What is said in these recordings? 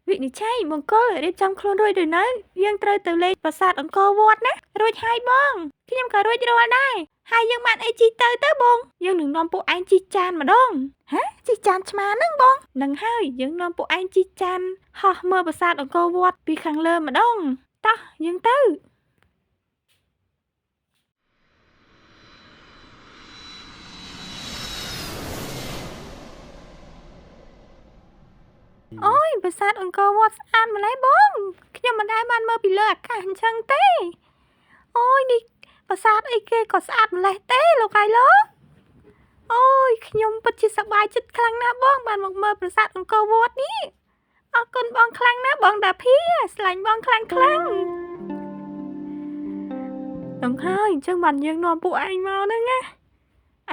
វិនិច្ឆ័យមង្គលរៀបចំខ្លួនរួចឬនៅយើងត្រូវទៅលេងប្រាសាទអង្គរវត្តណារួចហើយបងខ្ញុំក៏រួចរាល់ដែរហើយយើងបានអីជីទៅទៅបងយើងនឹងនាំពួកឯងជីចានម្ដងហាជីចានឆ្មាហ្នឹងបងនឹងហើយយើងនាំពួកឯងជីចានហោះមើលប្រាសាទអង្គរវត្តពីខាងលើម្ដងតោះយើងទៅអូយប្រាសាទអង្គរវត្តស្អាតម្ល៉េះបងខ្ញុំមិនដែលបានមើលពីលើអាកាសអញ្ចឹងទេអូយនេះប្រាសាទអីគេក៏ស្អាតម្ល៉េះទេលោកហើយលោកអូយខ្ញុំពិតជាសប្បាយចិត្តខ្លាំងណាស់បងបានមកមើលប្រាសាទអង្គរវត្តនេះអរគុណបងខ្លាំងណាស់បងតាភាស្រឡាញ់បងខ្លាំងខ្លាំងនឹងហើយអញ្ចឹងបានយើងនាំពួកឯងមកហ្នឹងណា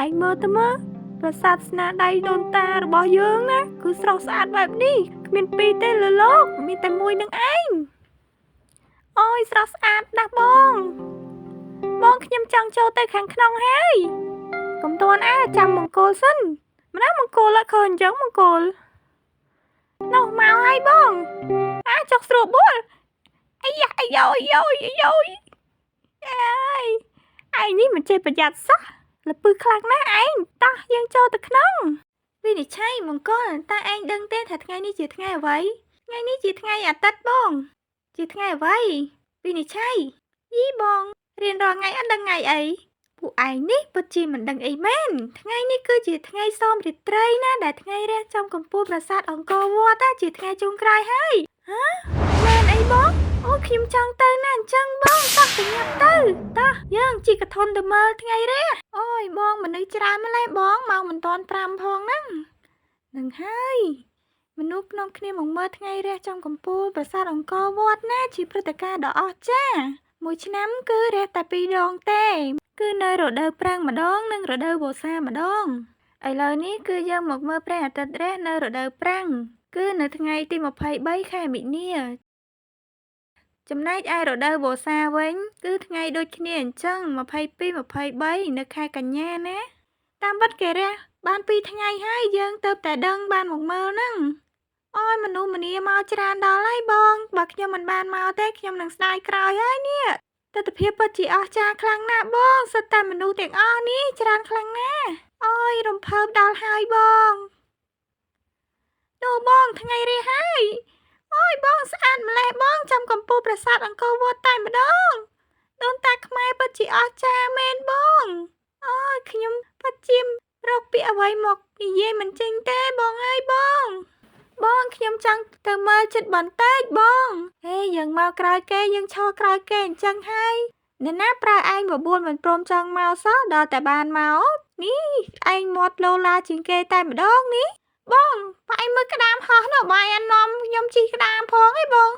ឯងមើលទៅមើលប្រាសាទស្នាដៃដូនតារបស់យើងណាគឺស្រស់ស្អាតបែបនេះគ្មានពីរទេលើលោកមានតែមួយនឹងឯងអូយស្រស់ស្អាតណាស់បងបងខ្ញុំចង់ចូលទៅខាងក្នុងហើយកុំទាន់អាចាំមង្គលសិនម្ដងមង្គលអត់ឃើញអញ្ចឹងមង្គលនោះមកហើយបងអាចុកស្រួលបួលអាយ៉ាអាយ៉យយយយយអើយឯងនេះមិនចេះប្រយ័ត្នសោះលពឹសខ្លាំងណាស់ឯងតោះយើងចូលទៅក្នុងវិនិច្ឆ័យមង្គលតើឯងដឹងទេថាថ្ងៃនេះជាថ្ងៃអ្វីថ្ងៃនេះជាថ្ងៃអាទិត្យបងជាថ្ងៃអ្វីវិនិច្ឆ័យយីបងរៀនរាល់ថ្ងៃអត់ដឹងថ្ងៃអីពួកឯងនេះពិតជាមិនដឹងអីមែនថ្ងៃនេះគឺជាថ្ងៃសមរាត្រីណាដែលថ្ងៃរះចំកំពូលប្រាសាទអង្គរវត្តជាថ្ងៃចុងក្រោយហើយហ៎មែនអីបងអូខ្ញុំចង់ទៅណាអញ្ចឹងបងតោះទៅញ៉ាំទៅតោះយើងជិះកធនទៅមើលថ្ងៃរះអូយបងមនុស្សច្រើនម្ល៉េះបងម៉ោងមិនទាន់5ផងហ្នឹងនឹងហើយមនុស្សនាំគ្នាមកមើលថ្ងៃរះចំកំពូលប្រាសាទអង្គរវត្តណាជាព្រឹត្តិការណ៍ដ៏អស្ចារ្យមួយឆ្នាំគឺរះតែ2ដងទេគឺនៅរដូវប្រាំងម្ដងនិងរដូវវស្សាម្ដងឥឡូវនេះគឺយើងមកមើលព្រះអាទិត្យរះនៅរដូវប្រាំងគឺនៅថ្ងៃទី23ខែមិនិនាចំណែកឯរដូវវស្សាវិញគឺថ្ងៃដូចគ្នាអញ្ចឹង22 23នៅខែកញ្ញាណាតាមពិតគេរះបាន2ថ្ងៃហើយយើងទៅតែដឹងបានមកមើលហ្នឹងអូយមនុស្សម្នាមកច្រើនដល់ហើយបងបើខ្ញុំមិនបានមកទេខ្ញុំនឹងស្ដាយក្រោយហើយនេះទិដ្ឋភាពពិតជាអស្ចារ្យខ្លាំងណាស់បងសុទ្ធតែមនុស្សទាំងអស់នេះច្រើនខ្លាំងណាស់អូយរំភើបដល់ហើយបងនោះបងថ្ងៃរះហើយអូយបងស្អាតម្លេះបងចាំកំពូលប្រាសាទអង្គរវត្តតែម្ដងដូនតាខ្មែរពិតជាអស្ចារ្យមែនបងអូយខ្ញុំពិតជារកពាក្យអ្វីមកនិយាយមិនចេញទេបងអើយបងបងខ្ញុំចង់ទៅមើលចិត្តបន្តិចបងហេយើងមកក្រោយគេយើងឈរក្រោយគេអញ្ចឹងហើយអ្នកណាប្រើឯងបបួលមិនព្រមចង់មកសោះដល់តែបានមកនេះឯងមាត់ឡូឡាជាងគេតែម្ដងនេះបងបើឯងមើលក្តាមហោះនោះបាយអានំខ្ញុំជីក្តាមផងឯងបង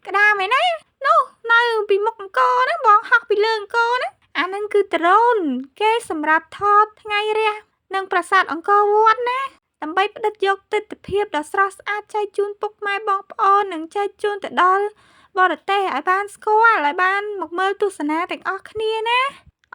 ក្តាមឯណានោះនៅពីមុខអង្គរហ្នឹងបងហោះពីលើអង្គរហ្នឹងអាហ្នឹងគឺដ្រូនគេសម្រាប់ថតថ្ងៃរះនិងប្រាសាទអង្គរវត្តណាដើម្បីផ្តិតយកទិដ្ឋភាពដ៏ស្រស់ស្អាតចែកជូនពុកម៉ែបងប្អូននិងចែកជូនទៅដល់បរទេសឲ្យបានស្គាល់ឲ្យបានមកមើលទស្សនាទាំងអស់គ្នាណា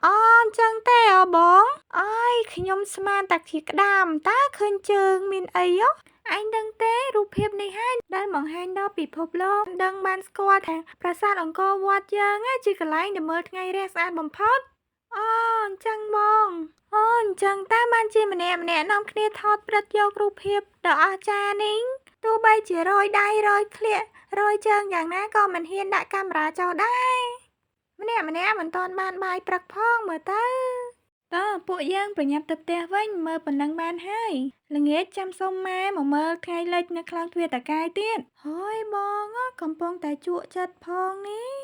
អូអញ្ចឹងទេអូបងអើយខ្ញុំស្មានតែជាក្តាមតើឃើញជើងមានអីហ៎ឯងដឹងទេរូបភាពនេះហើយដែលបង្ហាញដល់ពិភពលោកដឹងបានស្គាល់ថាប្រាសាទអង្គរវត្តយើងជាកន្លែងដែលមើលថ្ងៃរះស្អាតបំផុតអូអញ្ចឹងបងអូអញ្ចឹងតើបានជាម្នាក់ម្នាក់នាំគ្នាថតផ្តិតយករូបភាពដ៏អស្ចារ្យនេះទោះបីជារយដៃរយក្លៀករយជើងយ៉ាងណាក៏មិនហ៊ានដាក់កាមេរ៉ាចោលដែរម្នាក់ម្នាក់មិនទាន់បានបាយព្រឹកផងមើលទៅតើពួកយើងប្រញាប់ទៅផ្ទះវិញមើលប៉ុណ្ណឹងបានហើយល្ងាចចាំសុំម៉ែមកមើលថ្ងៃលិចនៅខ្លោងទ្វារតាកាយទៀតហើយបងកំពុងតែជក់ចិត្តផងនេះ